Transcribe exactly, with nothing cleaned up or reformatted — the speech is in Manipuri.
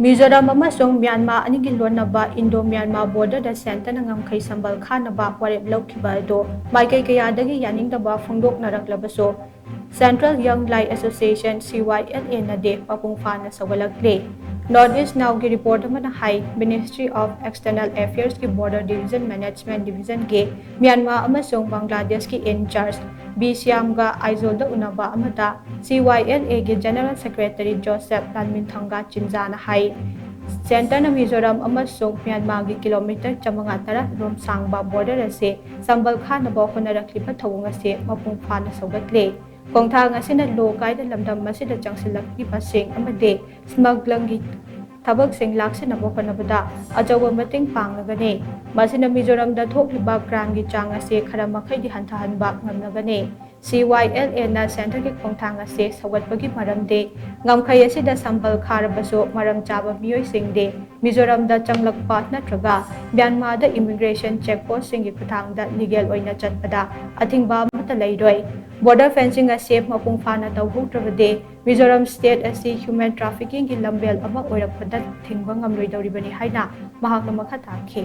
ꯃꯤꯖꯣꯔꯥꯝ ꯑꯃꯁꯨꯡ ꯃ꯭ꯌꯥꯟꯃꯥꯔ ꯑꯅꯤꯒꯤ ꯂꯣꯟꯅꯕ ꯏꯟꯗꯣ ꯃ꯭ꯌꯥꯟꯃꯥꯔ ꯕꯣꯔꯗꯔꯗ ꯁꯦꯟꯇꯔꯅ ꯉꯝꯈꯩ ꯁꯝꯕꯜ ꯈꯥꯅꯕ ꯋꯥꯔꯦꯞ ꯂꯧꯈꯤꯕ ꯑꯗꯨ ꯃꯥꯏꯀꯩ ꯀꯌꯥꯗꯒꯤ ꯌꯥꯅꯤꯡꯗꯕ ꯐꯣꯡꯗꯣꯛꯅꯔꯛꯂꯕꯁꯨ, Central Young Lai Association, C Y L A, ꯅꯗꯤ ꯃꯄꯨꯡ ꯐꯥꯅ ꯁꯧꯒꯠꯂꯛꯂꯤ꯫ North East Now ꯒꯤ ꯔꯤꯄꯣꯔꯠ ꯑꯃꯅ ꯍꯥꯏ, Ministry of External Affairs ꯀꯤ Border Division Management Division ꯒꯤ ꯃ꯭ꯌꯥꯟꯃꯥꯔ ꯑꯃꯁꯨꯡ ꯕꯪꯒ꯭ꯂꯥꯗꯦꯁꯀꯤ in charge ꯕꯤ ꯁ꯭ꯌꯥꯝꯒ ꯑꯥꯏꯖꯣꯜꯗ ꯎꯅꯕ ꯑꯃꯗ C Y L A ꯒꯤ General Secretary ꯖꯣꯁꯦꯐ ꯂꯥꯟꯃꯤꯟꯊꯪꯒ ꯆꯤꯟꯖꯥꯅ ꯍꯥꯏ, ꯁꯦꯟꯇꯔꯅ ꯃꯤꯖꯣꯔꯥꯝ ꯑꯃꯁꯨꯡ ꯃ꯭ꯌꯥꯟꯃꯥꯔꯒꯤ ꯀꯤꯂꯣꯃꯤꯇꯔ ꯆꯥꯃꯉꯥ ꯇꯔꯥ ꯔꯣꯝ ꯁꯥꯡꯕ ꯕꯣꯔꯗꯔ ꯑꯁꯤ ꯁꯝꯕꯜ ꯈꯥꯅꯕ ꯍꯣꯠꯅꯔꯛꯂꯤꯕ ꯊꯧꯑꯣꯡ ꯑꯁꯤ ꯃꯄꯨꯡ ꯐꯥꯅ ꯁꯧꯒꯠꯂꯦ꯫ ꯈꯣꯡꯊꯥꯡ ꯑꯁꯤꯅ ꯂꯣ ꯀꯥꯏꯗ ꯂꯝꯗꯝ ꯑꯁꯤꯗ ꯆꯪꯁꯤꯜꯂꯛꯂꯤꯕꯁꯤꯡ ꯑꯃꯗꯤ ꯁ꯭ꯃꯒꯂꯤꯡꯒꯤ ꯊꯕꯛꯁꯤꯡ ꯂꯥꯛꯁꯤꯟꯅꯕ ꯍꯣꯠꯅꯕꯗ ꯑꯆꯧꯕ ꯃꯇꯦꯡ ꯄꯥꯡꯂꯒꯅꯤ꯫ ꯃꯁꯤꯅ ꯃꯤꯖꯣꯔꯥꯝꯗ ꯊꯣꯛꯂꯤꯕ ꯀ꯭ꯔꯥꯏꯝꯒꯤ ꯆꯥꯡ ꯑꯁꯤ ꯈꯔ ꯃꯈꯩꯗꯤ ꯍꯟꯊꯍꯟꯕ ꯉꯝꯂꯒꯅꯤ꯫ C Y L A ꯅ ꯁꯦꯟꯇꯔꯒꯤ ꯈꯣꯡꯊꯥꯡ ꯑꯁꯤ ꯁꯧꯒꯠꯄꯒꯤ ꯃꯔꯝꯗꯤ ꯉꯝꯈꯩ ꯑꯁꯤꯗ ꯁꯝꯕꯜ ꯈꯥꯔꯕꯁꯨ ꯃꯔꯝ ꯆꯥꯕ ꯃꯤꯑꯣꯏꯁꯤꯡꯗꯤ ꯃꯤꯖꯣꯔꯥꯝꯗ ꯆꯪꯂꯛꯄ ꯅꯠꯇ꯭ꯔꯒ ꯃ꯭ꯌꯥꯟꯃꯥꯔꯗ ꯏꯃꯤꯒ꯭ꯔꯦꯁꯟ ꯆꯦꯛ ꯄꯣꯁꯁꯤꯡꯒꯤ ꯈꯨꯠꯊꯥꯡꯗ ꯂꯤꯒꯦꯜ ꯑꯣꯏꯅ ꯆꯠꯄꯗ ꯑꯊꯤꯡꯕ ꯑꯃꯠꯇ ꯂꯩꯔꯣꯏ꯫ ꯕꯣꯔꯗꯔ ꯐꯦꯟꯁꯤꯡ ꯑꯁꯤ ꯃꯄꯨꯡ ꯐꯥꯅ ꯇꯧꯍꯧꯗ꯭ꯔꯕꯗꯤ ꯃꯤꯖꯣꯔꯥꯝ ꯁ꯭ꯇꯦꯠ ꯑꯁꯤ ꯍ꯭ꯌꯨꯃꯦꯟ ꯇ꯭ꯔꯥꯐꯤꯀꯤꯡꯒꯤ ꯂꯝꯕꯦꯜ ꯑꯃ ꯑꯣꯏꯔꯛꯄꯗ ꯊꯤꯡꯕ ꯉꯝꯂꯣꯏꯗꯧꯔꯤꯕꯅꯤ ꯍꯥꯏꯅ ꯃꯍꯥꯛꯅ ꯃꯈꯥ ꯇꯥꯈꯤ꯫